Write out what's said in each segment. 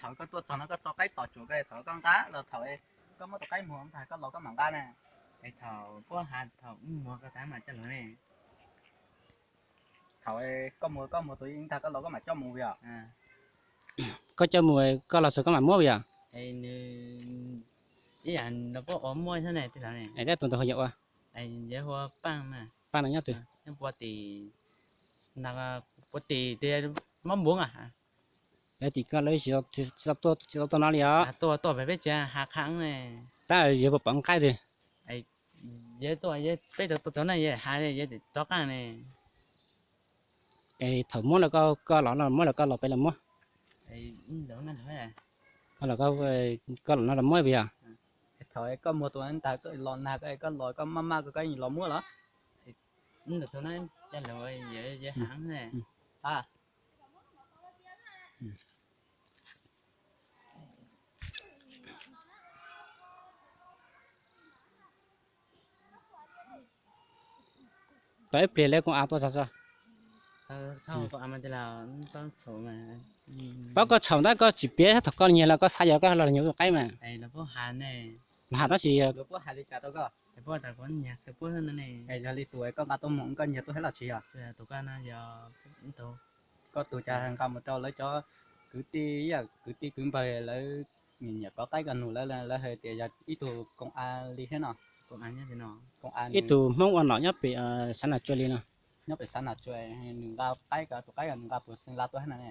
Thaum koj tuaj txog no koj tso qaib tos tsuas koj, thaum koj nqa los thaum koj muab tus qaib muag ntag koj los koj mam nqa na. Es thaum puab has thaum muag koj tas mam coj los ne. Thaum koj muag koj muag tus ntag koj los koj mam coj mus yom. Koj coj mus koj los txog koj mam muab yom. Nws ib yam los puab ua muaj thiab ne. Tab tus ntawd ho yog ua? Yog hu ua Paaj, Paaj no nyob twg? Nyob puag tim, puag tim mob npuv a. Yog tim koj lawv tsis tau tuaj no li os? Tuaj tuaj pem peb tsev hav qhab ne. Tab yog puas pom nqaij twg? Yog tuaj peb tau tuaj txog na yog has yog rov qab ne. Es thaum muab los koj los no muab los koj los pem los muab? Koj los, koj los no los muab puas yog? Thaum koj muag tus ntag koj los nag koj, koj los koj maj maj koj, koj los muab los? Tau ib pliag lawv koom av tuaj txog xwb. Paub koj txhaum ntawd koj tsis piav thaum koj nyiag los koj xav yog koj los nyiag tus qaib mas. Los has tab sis yog li tus koj nqa tuaj mus koj nyiag tuaj thiab los tsis yog? Koj tus cas nqa mus rau lawv cov kwv tij, kwv tij kwv npawg lawv nyiam kov qaib koj nug lawv, lawv hais tias yog ib tug koom av li thiab no. Ib tug Hmoob ua nom nyob pem xav nas tsua li no. Nyob pem xav nas tsua, nws nqa qaib, tus qaib nws nqa puas xeev laj tuaj thiab no ne.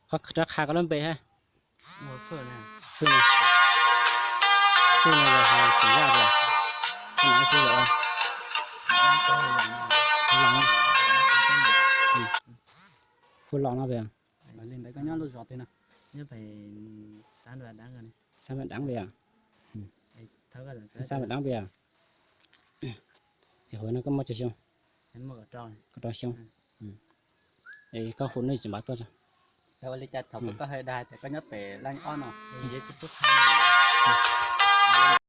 Qhov rov qha koj lub npe hab. Hu Los no pem. Li ntawd koj nyob lub zos twg no? Xav Npam Dam pem. Xav Npam Dam pem. Es hu no koj muaj tsawg xyoo? Kaum rau xyoo. Es koj hu no tsis npaj tuaj. Ua li cas thaum koj hais dag tias koj nyob pem leej ob no?